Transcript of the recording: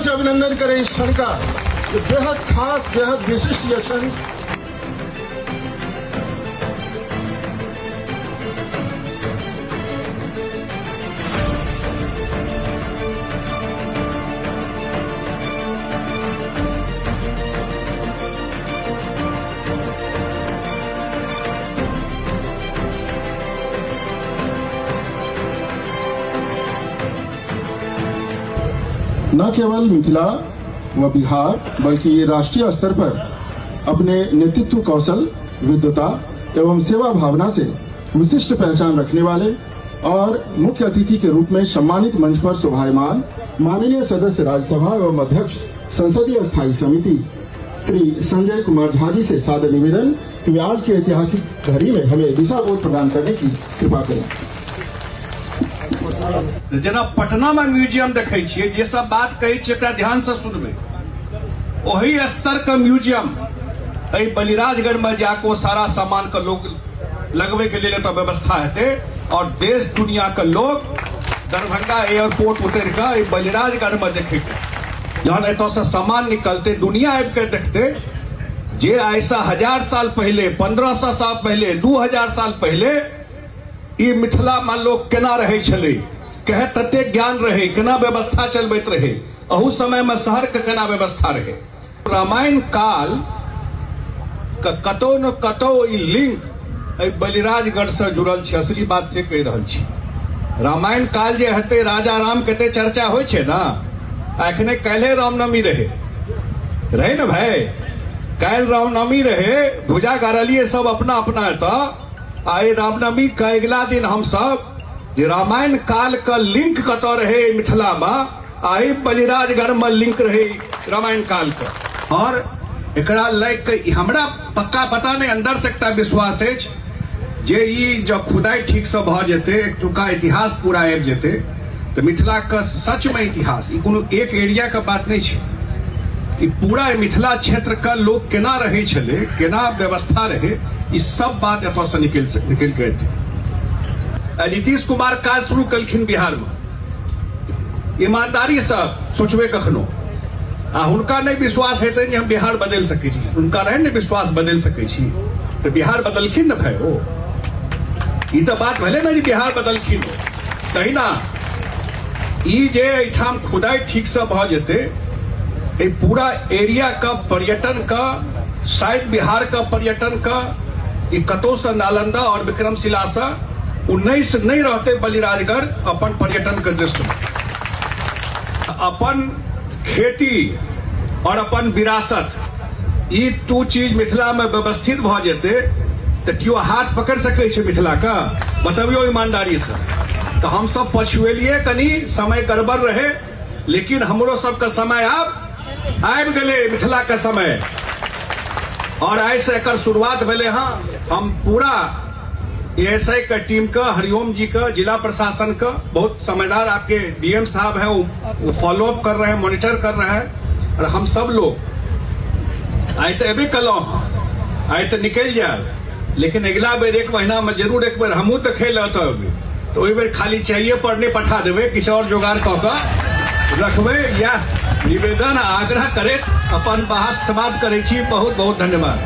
से अभिनंदन करें इस क्षण का, जो बेहद खास, बेहद विशिष्ट यह क्षण। न केवल मिथिला व बिहार बल्कि ये राष्ट्रीय स्तर पर अपने नेतृत्व कौशल, विद्वता एवं सेवा भावना से विशिष्ट पहचान रखने वाले और मुख्य अतिथि के रूप में सम्मानित मंच पर शोभायमान माननीय सदस्य राज्यसभा एवं अध्यक्ष संसदीय स्थायी समिति श्री संजय कुमार झा जी से सादर निवेदन कि वे आज के ऐतिहासिक घड़ी में हमें दिशा बोध प्रदान करने की कृपा करें। जेना पटना में म्यूजियम देखै छियै, जे सब बात कहै छियै एकरा ध्यान से सुनबै, ओही स्तर के म्यूजियम एहि बलिराजगढ़ में जाके ओ सारा सामान के लोग लगबै के लेल एतऽ व्यवस्था हेतै और देश दुनिया के लोग दरभंगा एयरपोर्ट उतरि कऽ एहि बलिराजगढ़ में देखैके, जहन एतऽ से सामान निकलतै दुनिया आबि कऽ देखतै जे आइसँ 1000 साल पहिले, 1500 साल पहिले, 2000 साल पहिले ई मिथिला में लोग केना रहै छलै, कहे तते ज्ञान रहै, केना व्यवस्था चलबैत रहै, अहू समय में शहर के केना व्यवस्था रहै। रामायण काल के कतौ न कतौ ई लिंक एहि बलिराजगढ़ से जुड़ल छै। असली बात से कहि रहल छी। रामायण काल जे हेतै, राजा राम के चर्चा होइ छै ने, एखने काल्हि रामनवमी रहे रहे ने भाई, काल्हि रामनवमी रहे, ध्वजा गाड़लियै सब अपना अपना एतऽ। आ एहि रामनवमी के अगिला दिन हम सब जे रामायण काल के लिंक कतऽ रहे मिथिला में, आ एहि बलिराजगढ़ में लिंक रहे रामायण काल के। और एकरा लग के हमरा पक्का पता नहीं, अंदर से एकटा विश्वास अछि जे ई जब खुदाई ठीक से भऽ जेतै, एतुका इतिहास पूरा आबि जेतै, तऽ मिथिला के सच में इतिहास, ई कोनो एक एरिया के बात नहीं छै, ई पूरा मिथिला क्षेत्र के लोग केना रहै छलै, केना व्यवस्था रहे, ई सब बात एतऽ से निकल के एतै। आ नीतीश कुमार काज शुरू केलखिन बिहार में, ईमानदारी से सोचबै कखनो, आ हुनका नहि विश्वास हेतै जे हम बिहार बदलि सकै छी, हुनका रहै ने विश्वास बदलि सकै छी, तऽ बिहार बदलखिन ने भाई। ओ ई तऽ बात भेलै ने जे बिहार बदलखिन। तहिना ई जे एहिठाम खुदाई ठीक से भऽ जेतै, एहि पूरा एरिया के पर्यटन के, शायद बिहार के पर्यटन के, ई कतौ से नालंदा और विक्रमशिला से 19 नहीं रहते बलिराजगढ़ अपन पर्यटन के दृष्टि में। अपन खेती और अपन विरासत, ई दू चीज मिथिला में व्यवस्थित भऽ जेतै तऽ केओ हाथ पकड़ि सकै छै मिथिला के? बतबियौ ईमानदारी से। तऽ हम सब पछुएलियै, कनि समय गड़बड़ रहे, लेकिन हमरो सबके समय आब आबि गेलै मिथिला के समय, और आइ से एकर शुरुआत भेलै। हँ, हम पूरा एएसआई के टीम के, हरिओम जी के, जिला प्रशासन के, बहुत समझदार आपके डीएम साहब हैं, वो फॉलोअप कर रहे हैं, मॉनिटर कर रहे हैं, और हम सब लोग आइ तो एबे कलौ हँ, आइ तो निकलि जायब, लेकिन अगिला बेर एक महीना में जरूर एक बेर हमहूँ देखै लए एतऽ एबै, तऽ ओहि बेर खाली चाहिए पर नहि पठा देबै, किछु और जोगाड़ कऽ कऽ रखबै। इएह निवेदन आग्रह करैत अपन बात समाप्त करै छी। बहुत बहुत धन्यवाद।